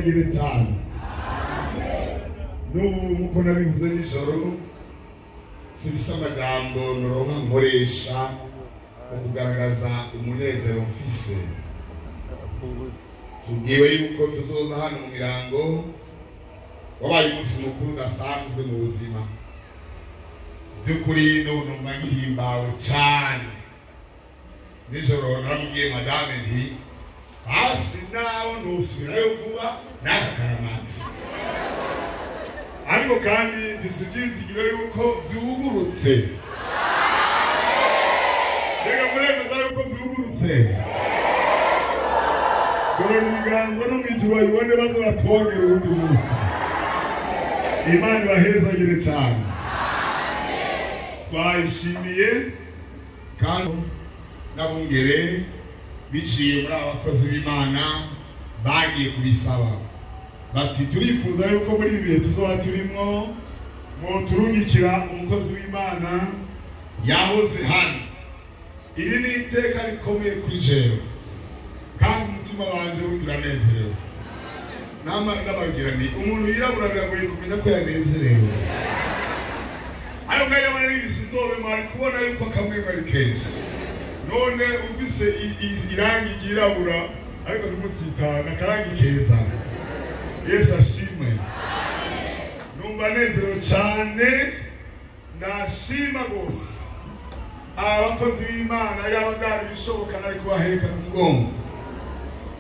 Ibahezagire cyane. N'ubu nkuko nabivuze nijoro, sibisa amajambo noronka nkoresha mu kugaragaza umunezero mfise. Tubwiwe yuko tuzoza hano mu Mirango, wabaye umunsi mukuru udasanzwe mu buzima. By'ukuri n'ubu numva ngihimbawe cyane. Nijoro naramubwiye madame nti hasi naho ntusubirayo vuba n'aka karamatsi, ariko kandi mfise ibyizigiro yuko byugurutse. Reka muremeza yuko byugurutse. Gorora ibiganza no mw'ijuru bayibone baze batwongere uwundi munsi. Imana ibahezagire cyane. Twayishimiye kandi n'abungere biciye muri aba bakozi b'Imana bagiye kubisaba bati turifuza yuko muri ibi bihe tuzoba turimwo mwoturungikira umukozi w'Imana yahoze hano. Iri ni iteka rikomeye kuri jewe, kandi umutima wanje uranezerewe. Nama ndababwira nti umuntu yirabura biragoye kumenya ko yanezerewe, ariko ngayo abona n'ibisizobe mwari kubona yuko akamwenyu ari kenshi. None ufise irangi ryirabura ariko ntimutsitane, akarangi keza. Yesu ashimwe. Numva nezerewe cyane, ndashima rwose abakozi b'Imana. Yaba byari bishoboka nari kubaheka ku mugongo,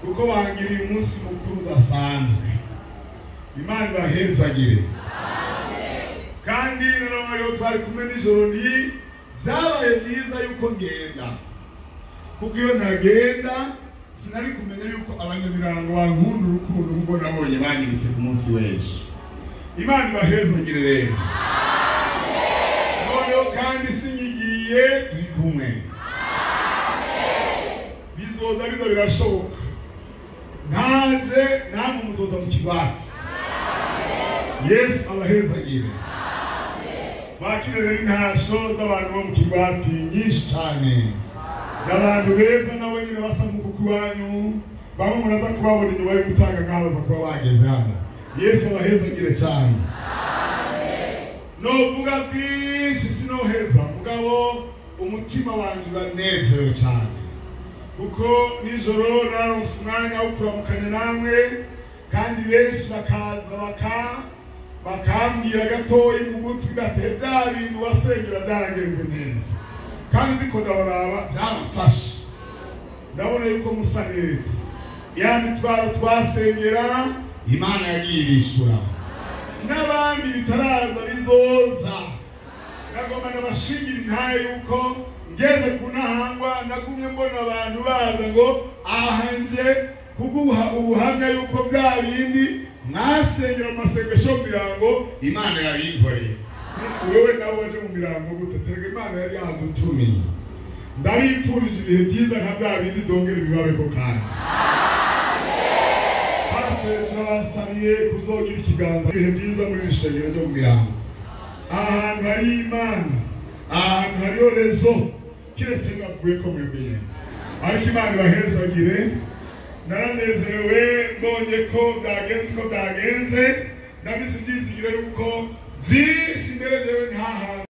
kuko bangiriye umunsi mukuru udasanzwe. Imana ibahezagire. Kandi noneho twari kumwe nijoro, ni byabaye byiza yuko ngenda, kuko iyo ntagenda sinari kumenya yuko abanyamirango bankunda urukundo nk'uko nabonye banyiritse ku munsi w'ejo. Imana ibahezagire rero. Noneho kandi sinyigiye, turi kumwe, bizoza biza birashoboka. Ntaje namwe muzoza mu kigwati. Yesu abahezagire. Bakire rero intasho z'abantu bo mu kigwati nyinshi cyane, n'abantu beza nabo nyine basa nk'uko iwanyu, bamwe muraza kubabona inyuma yo gutanga nk'aho baza kuba bageze hano. Yesu abahezagire cyane. Novuga byinshi sinoheza, mugabo umutima wanjye uranezerewe cyane, kuko nijoro naronse umwanya wo kuramukanya namwe, kandi benshi bakaza bakambwira gatoyi mu gutwi bati bya bintu wasengera byaragenze neza. Kandi ndiko ndabaraba byarafashe, ndabona yuko musa neza. Ya mitwaro twasengera Imana yagiye irishura, n'abandi bitaraza bizoza. Nagomba nabashingira intaye yuko ngeze ku Ntahangwa nagumye mbona abantu baza ngo ahanje kuguha ubuhamya yuko bya bindi mwasengera mu masengesho mu Mirango Imana yabinkoreye. Wewe nawe waje mu Mirango gute? Terega Imana yari yadutumiye. Ndabipfurije ibihe byiza nka bya bindi byongere bibabeko. Kandi pasiteri turabasabiye kuzogira ikiganza ibihe byiza muri iri shengero ryo mu Mirango. Ahantu hari Imana, ahantu hariyo rezo, kiretse bavuye ko mwebwe, ariko Imana ibahezagire. Naranezerewe mbonye ko byagenze uko byagenze, nabize ibyizigiro yuko byinshi mbere jewe ntahantu.